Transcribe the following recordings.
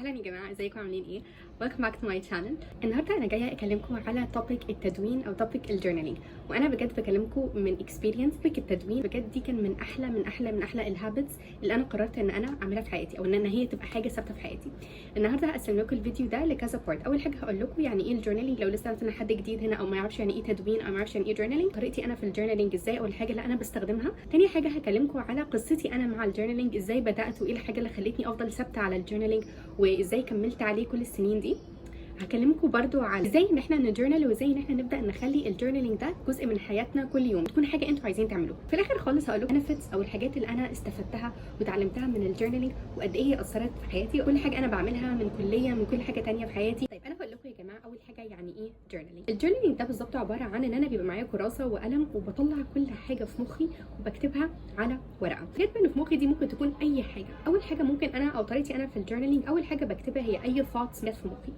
اهلا يا جماعه، ازيكم؟ عاملين ايه؟ welcome back to my channel. النهارده انا جاية اكلمكم على topic التدوين او topic ال journaling، وانا بجد بكلمكم من experience. topic التدوين بجد دي كان من احلى من احلى من احلى ال habits اللي انا قررت ان انا اعملها في حياتي، او ان انا هي تبقى حاجة ثابتة في حياتي. النهارده هقسم لكم الفيديو ده لكذا part. اول حاجة هقول لكم يعني ايه ال journaling، لو لسه مثلا حد جديد هنا او ما يعرفش يعني ايه تدوين او ما يعرفش يعني ايه journaling، طريقتي انا في ال journaling ازاي، او الحاجة اللي انا بستخدمها. تاني حاجة هكلمكم على قصتي انا مع ال journaling، ازاي بدات وايه الحاجة اللي خلتني افضل ثابتة على ال journaling وازاي كملت عليه كل السنين دي. هكلمكم برضو على ازاي ان احنا ن journal، وازاي ان احنا نبدا نخلي ال journaling ده جزء من حياتنا كل يوم، تكون حاجة انتوا عايزين تعملوها. في الاخر خالص هقول لكم benefits او الحاجات اللي انا استفدتها وتعلمتها من ال journaling وقد ايه هي اثرت في حياتي، كل حاجة انا بعملها من كليه، من كل حاجة تانية في حياتي. طيب، انا هقول لكم يا جماعة اول حاجة يعني ايه journaling. ال journaling ده بالظبط عبارة عن ان انا بيبقى معايا كراسة وقلم وبطلع كل حاجة في مخي وبكتبها على ورقه. الحاجات اللي في مخي دي ممكن تكون اي حاجه. اول حاجة ممكن انا او طريقتي انا في ال journaling، اول حاجة بكتبها هي اي thoughts جت في مخي.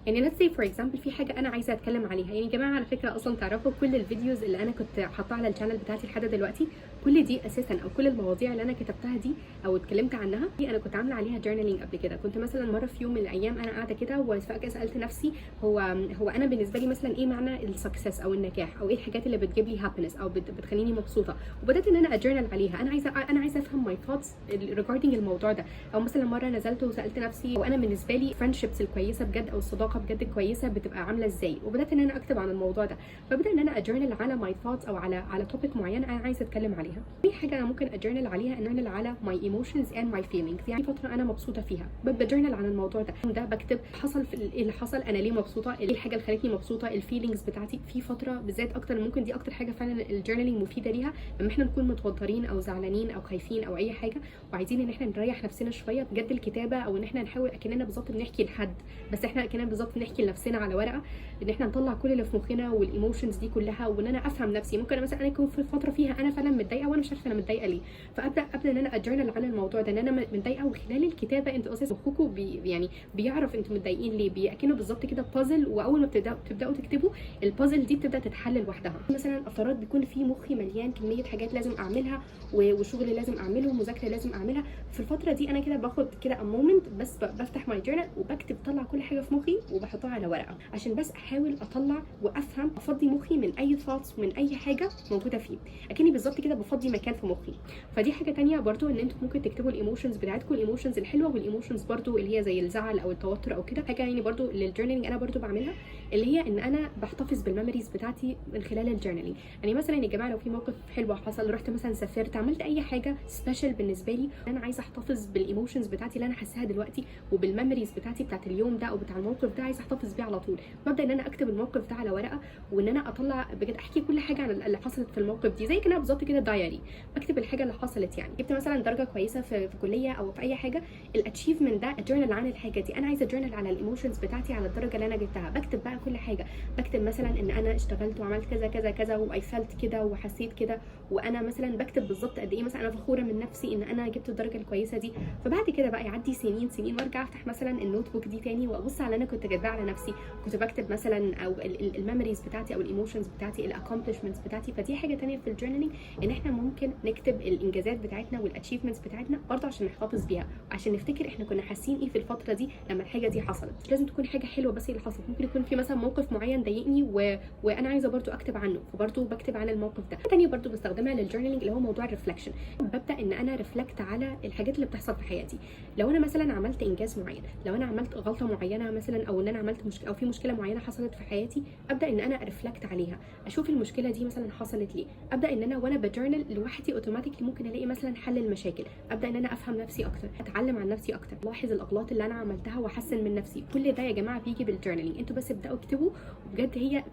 يعني let's say for example في حاجة انا عايزه اتكلم عليها. يعني يا جماعه، على فكرة اصلا تعرفوا كل ال videos اللي انا كنت حاطاها على ال channel بتاعتي لحد دلوقتي، كل دي اساسا او كل المواضيع اللي انا كتبتها دي او اتكلمت عنها دي، انا كنت عامله عليها journaling قبل كده. كنت مثلا مرة في يوم من الايام انا قاعدة كده وفجاة سالت نفسي: هو انا بالنسبة لي مثلا ايه معنى ال success او النجاح، او ايه الحاجات اللي بتجيب لي happiness او بتخليني مبسوطه؟ وبدات ان انا ا journal عليها. انا عايزه افهم my thoughts regarding الموضوع ده. او مثلا مرة نزلت وسالت نفسي: هو انا بالنسبة لي friendships الكويسة بجد او الصداقة بجد الكويسة بتبقى عامله ازاي؟ وبدات ان انا اكتب عن الموضوع ده. فبدا ان انا ا journal على my thoughts او على topic معين انا عايزه اتكلم عليها. في حاجة انا ممكن ا journal عليها، ان انا على my emotions and my feelings. يعني فترة انا مبسوطة فيها ب journal عن الموضوع ده، بكتب حصل في ايه اللي حصل، انا ليه مبسوطه، ايه الحاجة اللي خلتني مبسوطه، ال feelings بتاعتي في فترة بالذات اكتر. ممكن دي اكتر حاجة فعلا ال journaling مفيدة ليها، لما احنا نكون متوترين او زعلانين او خايفين او اي حاجة وعايزين ان احنا نريح نفسنا شوية بجد. الكتابه، او ان احنا نحاول اكننا بالظبط بنحكي لحد، بس احنا اكننا بالظبط بنحكي لنفسنا على ورقه، ان احنا نطلع كل اللي في مخنا وال emotions دي كلها وان انا افهم نفسي. ممكن مثلا انا يكون في فترة فيها انا فعلا متضايقة وانا مش عارفه انا متضايقة ليه، فابدا ان انا ا journal عن الموضوع ده، ان انا متضايقه. وخلال الكتابة انتوا اساسا مخكم يعني بيعرف انتوا متضايقين ليه، اكنه بالظبط كده بازل، واول ما بتبداوا تكتبوا البازل دي بتبدا تتحل لوحدها. مثلا فترات بيكون في مخي مليان كمية حاجات لازم اعملها وشغل لازم اعمله ومذاكره لازم اعملها. في الفترة دي انا كده باخد كده moment بس، بفتح my journal وبكتب، طلع كل حاجة في مخي وبحطها على ورقه، عشان بس احاول اطلع وافهم، افضي مخي من اي thoughts ومن اي حاجة موجودة فيه، اكني بالظبط كده بفضي مكان في مخي. فدي حاجة تانية برضو، ان انتوا ممكن تكتبوا ال emotions بتاعتكم، ال emotions الحلوة وال emotions برضو اللي هي زي الزعل او التوتر او كده. حاجة يعني برضو لل journaling انا برضو بعملها، اللي هي ان انا بحتفظ بال memories بتاعتي من خلال ال journaling. يعني مثلا يا جماعة لو في موقف حلو حصل، رحت مثلا سافرت، عملت اي حاجة special بالنسبة لي، انا عايزه احتفظ بال emotions بتاعتي اللي انا حاساها دلوقتي وبال memories بتاعتي بتاعت اليوم ده او بتاع الموقف ده، عايزه احتفظ بيه على طول. ببدا ان انا اكتب الموقف ده على ورقة وان انا اطلع بجد احكي كل حاجة عن اللي حصلت في الموقف دي، زي كده بالظبط كده diary، بكتب الحاجة اللي حصلت. يعني جبت مثلا درجه كويسة في كليه او في اي حاجه، ال achievement ده ا journal عن الحاجة دي. انا عايزه ا journal على ال emotions بتاعتي على الدرجة اللي انا جبتها. بكتب بقى كل حاجه، بكتب مثلا ان انا اشتغلت وعملت كذا كذا كذا و I felt كده وحسيت كده، وانا مثلا بكتب بالظبط قد ايه مثلا انا فخورة من نفسي ان انا جبت الدرجة الكويسة دي. فبعد كده بقى يعدي سنين سنين وارجع افتح مثلا ال notebook دي تاني وابص على اللي انا كنت كاتباه على نفسي، كنت بكتب مثلا او ال memories بتاعتي او ال emotions بتاعتي، ال accomplishments بتاعتي. فدي حاجة تانية في ال journaling، ان احنا ممكن نكتب الانجازات بتاعتنا وال achievements بتاعتنا برضه عشان نحتفظ بيها وعشان نفتكر احنا كنا حاسين ايه في الفترة دي لما الحاجة دي حصلت. مش لازم تكون حاجة حلوة بس اللي حصلت، ممكن يكون في مثلا موقف معين ضايقني وانا عايزه برضه اكتب عنه، فبرضه بكتب عن الموقف ده. تانية برضه بستخدمها لل journaling اللي هو موضوع ال reflection. ببدا ان انا reflect على الحاجات اللي بتحصل في حياتي. لو انا مثلا عملت انجاز معين، لو انا عملت غلطه معينة مثلا، او ان انا عملت مشكلة او في مشكلة معينة حصلت في حياتي، ابدا ان انا reflect عليها، اشوف المشكلة دي مثلا حصلت ليه. ابدا ان انا وانا ب journal لوحدي automatically ممكن الاقي مثلا حل المشاكل، ابدا ان انا افهم نفسي اكتر، اتعلم عن نفسي اكتر، الاحظ الاغلاط اللي انا عملتها واحسن من نفسي. كل ده يا جماعة بيجي بال journaling. انتوا بس ابداوا اكتبوا. بجد هي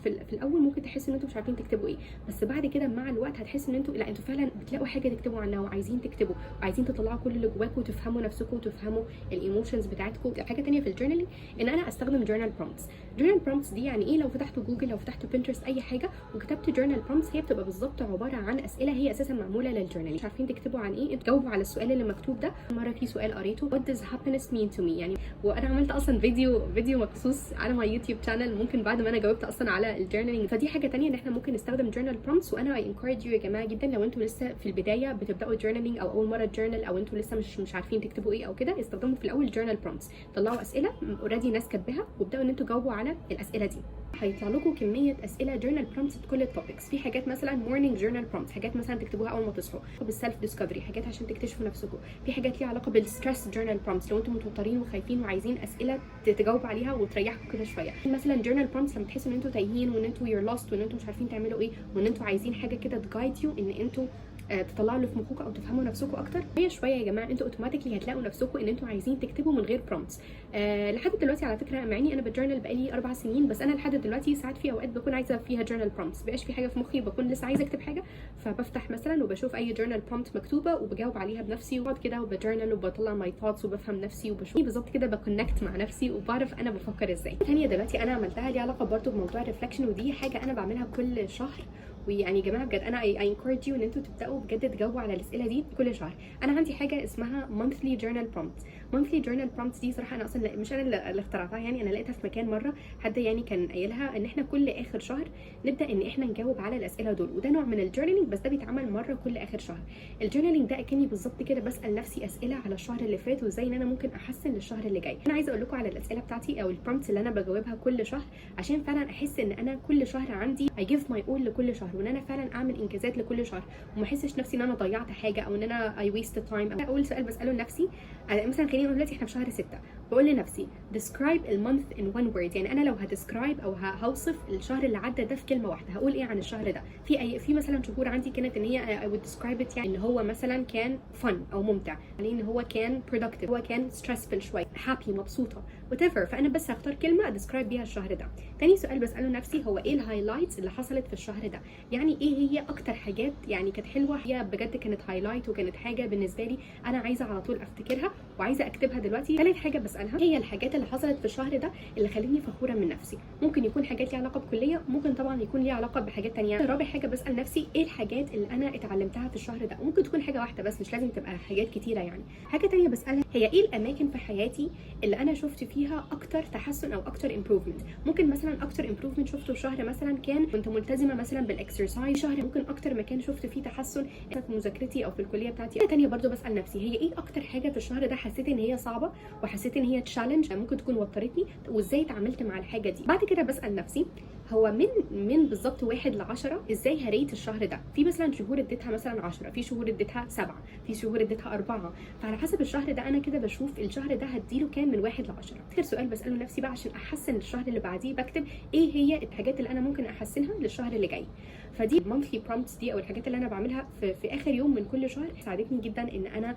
في الاول ممكن تحسوا ان انتوا مش عارفين تكتبوا ايه، بس بعد كده مع الوقت هتحسوا ان انتوا لا، انتوا فعلا بتلاقوا حاجة تكتبوا عنها وعايزين تكتبوا وعايزين تطلعوا كل اللي جواكم وتفهموا نفسكم وتفهموا ال emotions بتاعتكم. حاجة تانية في ال journaling ان انا استخدم journal prompts. journal prompts دي يعني ايه؟ لو فتحتوا جوجل، لو فتحتوا Pinterest، اي حاجه، وكتبت journal prompts، هي بتبقى بالظبط عبارة عن اسئلة اسئلة هي اساسا معمولة لل journal. مش عارفين تكتبوا عن ايه، تجاوبوا على السؤال اللي مكتوب ده. مرة في سؤال قريته، what does happiness mean to me؟ يعني وانا عملت اصلا فيديو مخصوص على my YouTube channel ممكن بعد ما انا جاوبت اصلا على ال journaling. فدي حاجة تانية ان احنا ممكن نستخدم journal prompts. وانا I encourage you يا جماعة جدا، لو انتوا لسه في البداية بتبداوا journaling او اول مرة journal او انتوا لسه مش عارفين تكتبوا ايه او كده، استخدموا في الاول journal prompts. طلعوا اسئلة already ناس كاتباها وابداوا ان انتوا تجاوبوا على الاسئلة دي. هيطلع لكم كمية اسئلة journal prompts بكل ال topics. في حاجات مثلا morning journal prompts، حاجات مثلا تكتبوها اول ما تصحوا، بال self discovery، حاجات عشان تكتشفوا نفسكم. في حاجات ليها علاقة بال stress journal prompts، لو انتم متوترين وخايفين وعايزين اسئلة تجاوبوا عليها وتريحكم كده شويه. مثلا journal prompts لما تحسوا ان انتوا تايهين وان انتوا you're lost وان انتوا مش عارفين تعملوا ايه وان انتوا عايزين حاجة كده ت guide you ان انتوا تطلعوا اللي في مخكم او تفهموا نفسكم اكتر. هي شوية يا جماعة انتوا automatically هتلاقوا نفسكم ان انتوا عايزين تكتبوا من غير prompts. لحد دلوقتي على فكره، مع اني انا ب journal بقالي 4 سنين، بس انا لحد دلوقتي ساعات في اوقات بكون عايزه فيها journal prompts، بقاش في حاجة في مخي، بكون لسه عايزه اكتب حاجه، فبفتح مثلا وبشوف اي journal prompt مكتوبة وبجاوب عليها بنفسي، وبقعد كده وب journal وبطلع my thoughts وبفهم نفسي وبشوف بالظبط كده ب connect مع نفسي وبعرف انا بفكر ازاي. ثانية دلوقتي انا عملتها ليها علاقة برضو بموضوع ال reflection، ودي حاجة انا بعملها كل شهر. ويعني يا جماعة بجد انا I encourage you ان انتوا تبداوا بجد تجاوبوا على الاسئلة دي كل شهر. انا عندي حاجة اسمها monthly journal prompt. monthly journal prompts دي صراحة انا اصلا مش انا اللي اخترعتها، يعني انا لقيتها في مكان مرة حد يعني كان قايلها ان احنا كل اخر شهر نبدا ان احنا نجاوب على الاسئلة دول. وده نوع من ال journaling، بس ده بيتعمل مرة كل اخر شهر. ال journaling ده اكني بالظبط كده بسال نفسي اسئلة على الشهر اللي فات وازاي ان انا ممكن احسن للشهر اللي جاي. انا عايزه اقول لكم على الاسئلة بتاعتي او ال prompts اللي انا بجاوبها كل شهر، عشان فعلا احس ان انا كل شهر عندي I give my all لكل شهر، وان انا فعلا اعمل انجازات لكل شهر وما احسش نفسي ان انا ضيعت حاجة او ان انا I wasted time. اول سؤال بساله لنفسي مثلا، خلينا نقول دلوقتي احنا في شهر 6، بقول لنفسي describe ال month in one word. يعني انا لو ه describe او هوصف الشهر اللي عدى ده في كلمة واحده، هقول ايه عن الشهر ده؟ في مثلا شهور عندي كانت ان هي I would describe it يعني ان هو مثلا كان fun او ممتع، يعني ان هو كان productive، هو كان stressful شويه، happy مبسوطه، whatever. فانا بس هختار كلمة describe بيها الشهر ده. تاني سؤال بساله نفسي هو ايه ال highlights اللي حصلت في الشهر ده؟ يعني ايه هي اكتر حاجات يعني كانت حلوه، هي بجد كانت highlight وكانت حاجة بالنسبة لي انا عايزه على طول افتكرها وعايزه اكتبها دلوقتي. ثالث حاجة بسالها هي الحاجات اللي حصلت في الشهر ده اللي خلتني فخورة من نفسي. ممكن يكون حاجات ليها علاقة بكليه، ممكن طبعا يكون ليها علاقة بحاجات تانية. رابع حاجة بسال نفسي ايه الحاجات اللي انا اتعلمتها في الشهر ده؟ ممكن تكون حاجة واحدة بس، مش لازم تبقى حاجات كتيره. يعني حاجة تانية بسالها هي ايه الاماكن في حياتي اللي انا شفت فيها اكتر تحسن او اكتر improvement؟ ممكن مثلا اكتر improvement شفته في شهر مثلا كان كنت ملتزمة مثلا بال exercise شهر، ممكن اكتر مكان شفت فيه تحسن في مذاكرتي او في الكلية بتاعتي. حاجة تانية برضو بسال نفسي هي ايه اكتر حاجة في الشهر ده حسيت ان هي صعبة وحسيت ان هي challenge، ممكن تكون وترتني، وازاي اتعاملت مع الحاجة دي. بعد كده بسال نفسي هو من بالظبط 1 ل10 ازاي ه rate الشهر ده؟ في مثلا شهور اديتها مثلا 10، في شهور اديتها 7، في شهور اديتها 4. فعلى حسب الشهر ده انا كده بشوف الشهر ده هديله كام من 1 ل10. اخر سؤال بساله نفسي بقى عشان احسن الشهر اللي بعديه، بكتب ايه هي الحاجات اللي انا ممكن احسنها للشهر اللي جاي. فدي monthly prompts دي او الحاجات اللي انا بعملها في اخر يوم من كل شهر ساعدتني جدا ان انا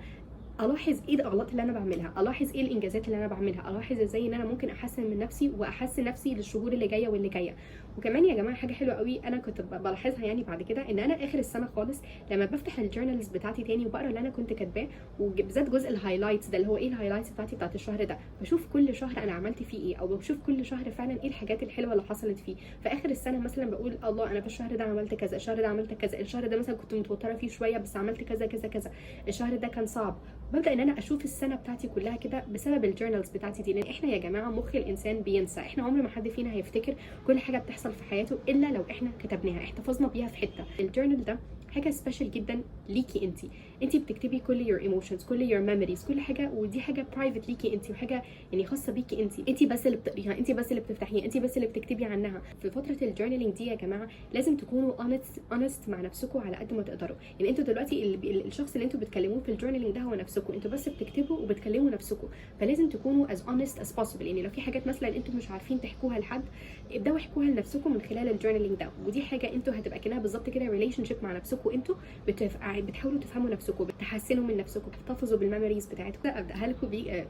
الاحظ ايه الاغلاط اللي انا بعملها، الاحظ ايه الانجازات اللي انا بعملها، الاحظ ازاي ان انا ممكن احسن من نفسي واحسن نفسي للشهور اللي جاية واللي جايه. وكمان يا جماعة حاجة حلوة قوي انا كنت بلاحظها يعني بعد كده، ان انا اخر السنة خالص لما بفتح ال journals بتاعتي تاني وبقرا اللي انا كنت كاتباه، وبالذات جزء ال highlights ده اللي هو ايه ال highlights بتاعتي بتاعت الشهر ده، بشوف كل شهر انا عملت فيه ايه، او بشوف كل شهر فعلا ايه الحاجات الحلوة اللي حصلت فيه. في اخر السنة مثلا بقول الله، انا في الشهر ده عملت كذا، الشهر ده عملت كذا، الشهر ده مثلا كنت متوترة فيه شوية بس عملت كذا كذا كذا، الشهر ده كان صعب. ببدا ان انا اشوف السنة بتاعتي كلها كده بسبب ال journals بتاعتي دي. لان احنا يا جماعة مخ الانسان بينسى، احنا عمر ما حد فينا هيفتكر كل حاجة بتحصل في حياته الا لو احنا كتبناها، احتفظنا بيها في حته. ال journal ده حاجة special جدا ليكي انت، انت بتكتبي كل your emotions، كل your memories، كل حاجه، ودي حاجة private ليكي انت، وحاجه يعني خاصة بيكي انت، انت بس اللي بتقريها، انت بس اللي بتفتحيها، انت بس اللي بتكتبي عنها. في فترة ال journaling دي يا جماعة لازم تكونوا honest honest مع نفسكم على قد ما تقدروا. يعني انتوا دلوقتي الشخص اللي انتوا بتكلموه في ال journaling ده هو نفسكم، انتوا بس بتكتبوا وبتكلموا نفسكم، فلازم تكونوا as honest as possible. يعني لو في حاجات مثلا انتوا مش عارفين تحكوها لحد، ابداوا احكوها لنفسكم من خلال ال journaling ده. ودي حاجة انتوا هتبقى كانها بالظبط كده relationship مع نفسكم، انتوا بتحاولوا تفهموا نفسكم، بتحسنوا من نفسكم، تحتفظوا بال memories بتاعتكم. ابداها لكم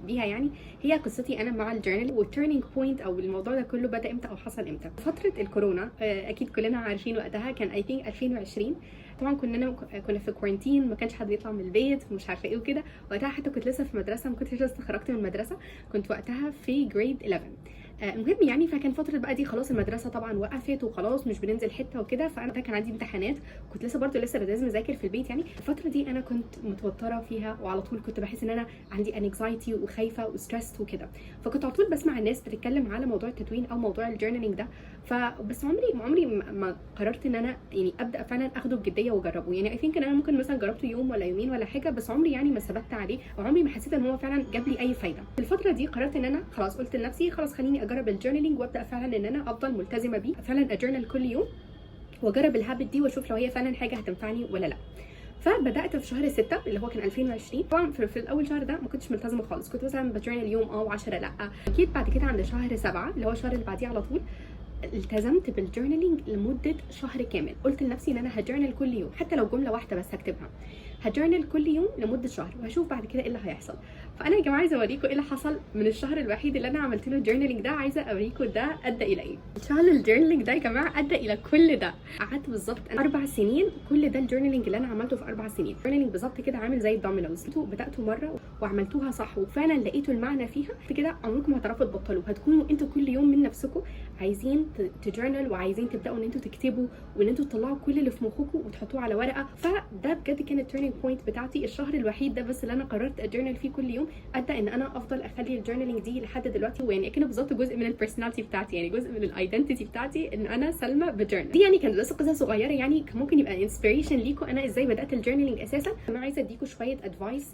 بيها يعني هي قصتي انا مع ال journal وال turning point او الموضوع ده كله بدا امتى او حصل امتى. فترة الكورونا اكيد كلنا عارفين وقتها كان I think 2020. طبعا كنا في quarantine، ما كانش حد بيطلع من البيت ومش عارفه ايه وكده. وقتها حتى كنت لسه في مدرسه، ما كنتش لسه خرجت من المدرسه، كنت وقتها في grade 11. المهم يعني فكان فترة بقى دي خلاص المدرسة طبعا وقفت وخلاص مش بننزل حتة وكده، فانا كان عندي امتحانات، كنت لسه برضو لسه لازم اذاكر في البيت. يعني الفترة دي انا كنت متوترة فيها، وعلى طول كنت بحس ان انا عندي anxiety وخايفة و stressed وكده. فكنت على طول بسمع الناس بتتكلم على موضوع التدوين او موضوع ال journaling ده، فبس عمري ما قررت ان انا يعني ابدا فعلا اخده بجدية واجربه. يعني I think ان انا ممكن مثلا جربته يوم ولا يومين ولا حاجه، بس عمري يعني ما ثبت عليه، او عمري ما حسيت ان هو فعلا جاب لي اي فايده. في الفترة دي قررت ان انا خلاص، قلت لنفسي خلاص خليني اجرب ال journaling وابدا فعلا ان انا افضل ملتزمة بيه، فعلا ا journal كل يوم واجرب ال habit دي واشوف لو هي فعلا حاجة هتنفعني ولا لا. فبدات في شهر 6 اللي هو كان 2020. طبعا في الاول شهر ده ما كنتش ملتزمة خالص، كنت مثلا ب journal يوم و10 لا. اكيد بعد كده عند شهر 7 اللي هو الشهر اللي بعديه على طول التزمت بال journaling لمدة شهر كامل. قلت لنفسي ان انا ه journal كل يوم، حتى لو جملة واحدة بس هكتبها، ه journal كل يوم لمدة شهر وهشوف بعد كده ايه اللي هيحصل. فانا يا جماعة عايزه اوريكم ايه اللي حصل من الشهر الوحيد اللي انا عملت له journaling ده. عايزه اوريكم ده ادى الى ايه. الشهر ال journaling ده يا جماعة ادى الى كل ده. قعدت بالظبط 4 سنين، كل ده ال journaling اللي انا عملته في 4 سنين. ال journaling بالظبط كده عامل زي ال dominoes، انتوا بداتوا مرة وعملتوها صح وفعلا لقيتوا المعنى فيها كده، عمركم ما هتعرفوا تبطلوا. هتكونوا انتوا كل يوم من نفسكم عايزين ت journal وعايزين تبداوا ان انتوا تكتبوا وان انتوا تطلعوا كل اللي في مخكم وتحطوه على ورقه. فده بجد كان ال turning point بتاعتي. الشهر الوحيد ده بس اللي انا قررت ا journal فيه كل يوم ادى ان انا افضل اخلي ال journaling دي لحد دلوقتي، ويعني كانه بالظبط جزء من ال personality بتاعتي، يعني جزء من ال identity بتاعتي ان انا سلمى ب journal. دي يعني كانت بس قصة صغيره، يعني كان ممكن يبقى inspiration ليكم انا ازاي بدات ال journaling اساسا. انا عايزه اديكم شوية advice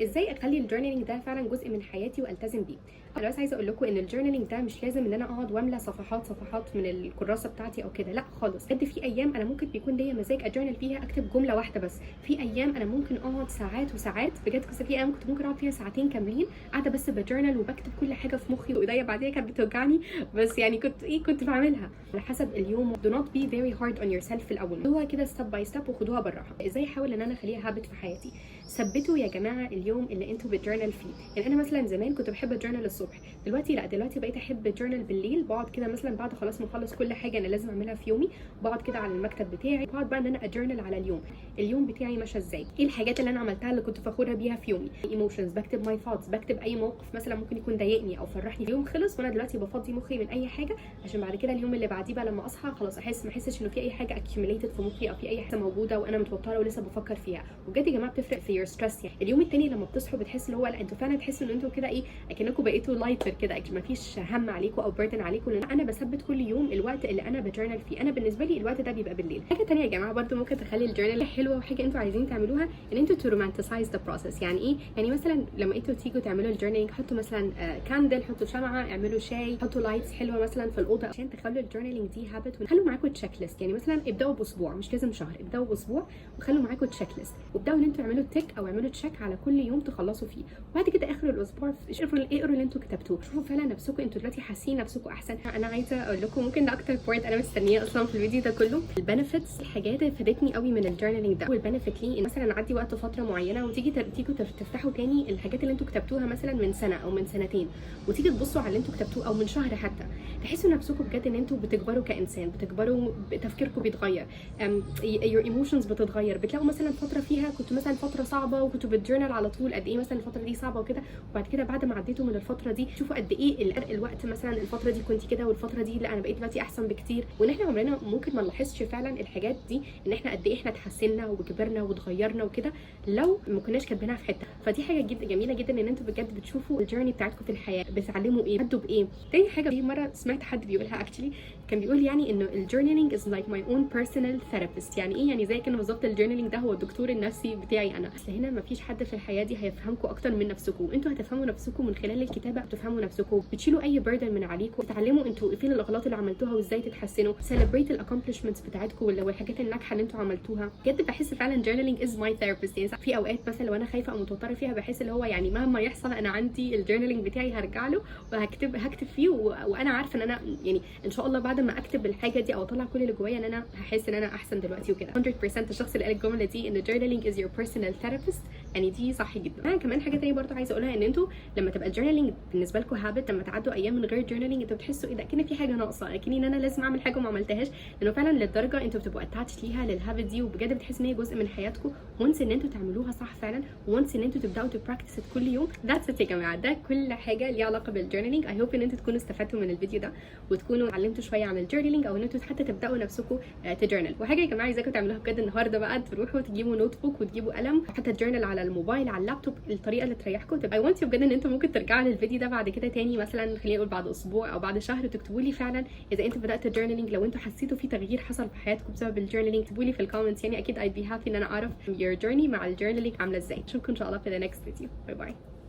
ازاي اخلي ال journaling ده فعلا جزء من حياتي والتزم بيه. انا بس عايزه اقول لكم ان ال journaling ده مش لازم ان انا اقعد واملى صفحات صفحات من الكراسة بتاعتي او كده، لا خالص. بجد في ايام انا ممكن بيكون ليا مزاج ا journal فيها اكتب جملة واحدة بس، في ايام انا ممكن اقعد ساعات وساعات. بجد كنت في ايام كنت ممكن اقعد فيها ساعتين كاملين قاعدة بس ب journal وبكتب كل حاجة في مخي، وايديا بعديها كانت بتوجعني، بس يعني كنت ايه كنت بعملها على حسب اليوم. do not be very hard on yourself في الاول، هو كده step by step وخدوها بالراحه. ازاي احاول ان انا اخليها habit في حياتي؟ ثبتوا يا جماعة اليوم اللي انتوا بت journal فيه. يعني انا مثلا زمان كنت بحب ا journal الصبح، دلوقتي لا، دلوقتي بقيت احب journal بالليل. بقعد كده مثلا بعد خلاص ما اخلص كل حاجة انا لازم اعملها في يومي، بقعد كده على المكتب بتاعي، بقعد بقى ان انا ا journal على اليوم، اليوم بتاعي ماشي ازاي، ايه الحاجات اللي انا عملتها اللي كنت فخورة بيها في يومي، emotions، بكتب my thoughts، بكتب اي موقف مثلا ممكن يكون ضايقني او فرحني. اليوم خلص وانا دلوقتي بفضي مخي من اي حاجه، عشان بعد كده اليوم اللي بعديه بقى لما اصحى خلاص احس ما احسش انه في اي حاجة accumulated في مخي او في اي حاجة موجودة وانا متوترة ولسه بفكر فيها. وبجد يا جماعة بتفرق في your stress. يعني اليوم التاني لما بتصحوا بتحسوا اللي هو لا، انتوا فعلا تحسوا ان انتوا كده ايه اكنكم بقيتوا lighter كده، ما فيش هم عليكم او burden عليكم. لان انا بثبت كل يوم الوقت اللي انا ب journal فيه. انا بالنسبة لي الوقت ده بيبقى بالليل. حاجة تانية يا جماعة برده ممكن تخلي ال journal حلوة وحاجه انتوا عايزين تعملوها، ان انتوا to romanticize the process. يعني ايه؟ يعني مثلا لما انتوا تيجوا تعملوا ال journaling حطوا مثلا candle، حطوا شمعه، اعملوا شاي، حطوا lights حلوة مثلا في الاوضة عشان تخلوا ال journaling دي habit. وخلوا معاكم checklist، يعني مثلا ابداوا باسبوع، مش لازم شهر، ابداوا باسبوع وخلوا معاكم checklist، وابداوا ان انتوا اعملوا tick او اعملوا check على كل يوم تخلصوا فيه. وبعد كده اخر الاسبوع اقروا اللي انتوا كتبتوه، شوفوا فعلا نفسكم انتوا دلوقتي حاسين نفسكم احسن. انا عايزه اقول لكم ممكن ده اكتر part انا مستنياه اصلا في الفيديو ده كله، ال benefits، الحاجات اللي فادتني قوي من ال journaling ده. وال benefit ليه ان مثلا عدي وقت فترة معينة وتيجي تيجوا تفتحوا تاني الحاجات اللي انتوا كتبتوها مثلا من سنة او من سنتين، وتيجي تبصوا على اللي انتوا كتبتوه او من شهر حتى، تحسوا نفسكم بجد ان انتوا بتكبروا كانسان، بتكبروا، تفكيركم بيتغير، your emotions بتتغير. بتلاقوا مثلا فترة فيها كنتوا مثلا فترة صعبة وكنتوا بت journal على طول قد ايه مثلا الفترة دي صعبة وكده، وبعد كده بعد ما عديتوا من الفترة دي شوفوا قد ايه الوقت مثلا الفترة دي كنت كده والفترة دي لا، انا بقيت دلوقتي احسن بكتير. وان احنا عمرنا ممكن ما نلاحظش فعلا الحاجات دي، ان احنا قد ايه احنا اتحسنا وكبرنا واتغيرنا وكده، لو ما كناش كاتبينها في حته. فدي حاجة جدا جميلة جدا ان انتوا بجد بتشوفوا ال journey بتاعتكم في الحياه، بتتعلموا ايه، بتعدوا بايه. تاني حاجه، في مرة سمعت حد بيقولها actually، كان بيقول يعني انه ال journaling is like my own personal therapist. يعني ايه؟ يعني زي كانه بالظبط ال journaling ده هو الدكتور النفسي بتاعي انا. اصل هنا مفيش حد في الحياة دي هيفهمكم اكتر من نفسكم، انتوا هتفهموا نفسكم من خلال الكتابه، بتفهموا نفسكم، بتشيلوا اي burden من عليكم، تتعلموا انتوا فين الاغلاط اللي عملتوها وازاي تتحسنوا، celebrate ال accomplishments بتاعتكم والحاجات الناجحة اللي انتوا عملتوها. بجد بحس فعلا journaling is my therapist. يعني في اوقات مثلا لو انا خايفة او متوترة فيها بحس اللي هو يعني مهما يحصل انا عندي ال journaling بتاعي، هرجع له وهكتب هكتب فيه وانا عارفه ان انا يعني ان شاء الله بعد ما اكتب الحاجة دي او اطلع كل اللي جوايا ان انا هحس ان انا احسن دلوقتي وكده. 100% الشخص اللي قال الجملة دي ان journaling is your personal therapist يعني دي صح جدا. انا كمان حاجة تانية برضو عايزه اقولها، ان انتوا لما تبقى ال journaling بالنسبة لكم habit، لما تعدوا ايام من غير journaling انتوا بتحسوا ايه ده، كأن في حاجة ناقصه، كأن ان انا لازم اعمل حاجة وما عملتهاش، لانه فعلا للدرجة انتوا بتبقوا attached ليها، لل habit دي، وبجد بتحس ان هي جزء من حياتكم once ان انتوا تعملوها صح فعلا، once ان انتوا تبداوا ت practice كل يوم. that's it يا جماعه، ده كل حاجة ليها علاقة بال journaling. I hope ان انتوا تكونوا استفدتوا من الفيديو ده وتكونوا اتعلمتوا شوية عن ال journaling، او ان انتوا حتى تبداوا نفسكم ت journal. وحاجه يا جماعة عايزاكم تعملوها بجد النهارده بقى، تروحوا تجيبوا notebook وتجيبوا قلم، وحتى journal على الموبايل، على اللابتوب، الطريقة اللي تريحكم. I want بجد ان انتوا ممكن ترجعوا للفيديو ده بعد كده تاني، مثلا خلينا نقول بعد اسبوع او بعد شهر، وتكتبوا لي فعلا اذا انتوا بداتوا journaling، لو انتوا حسيتوا في تغيير حصل في حياتكم بسبب ال journaling. اكتبوا لي في ال comments، يعني اكيد I'd be happy ان انا اعرف your journey مع ال journaling عامله ازاي. اشوفكم ان شاء الله في the next video. bye bye.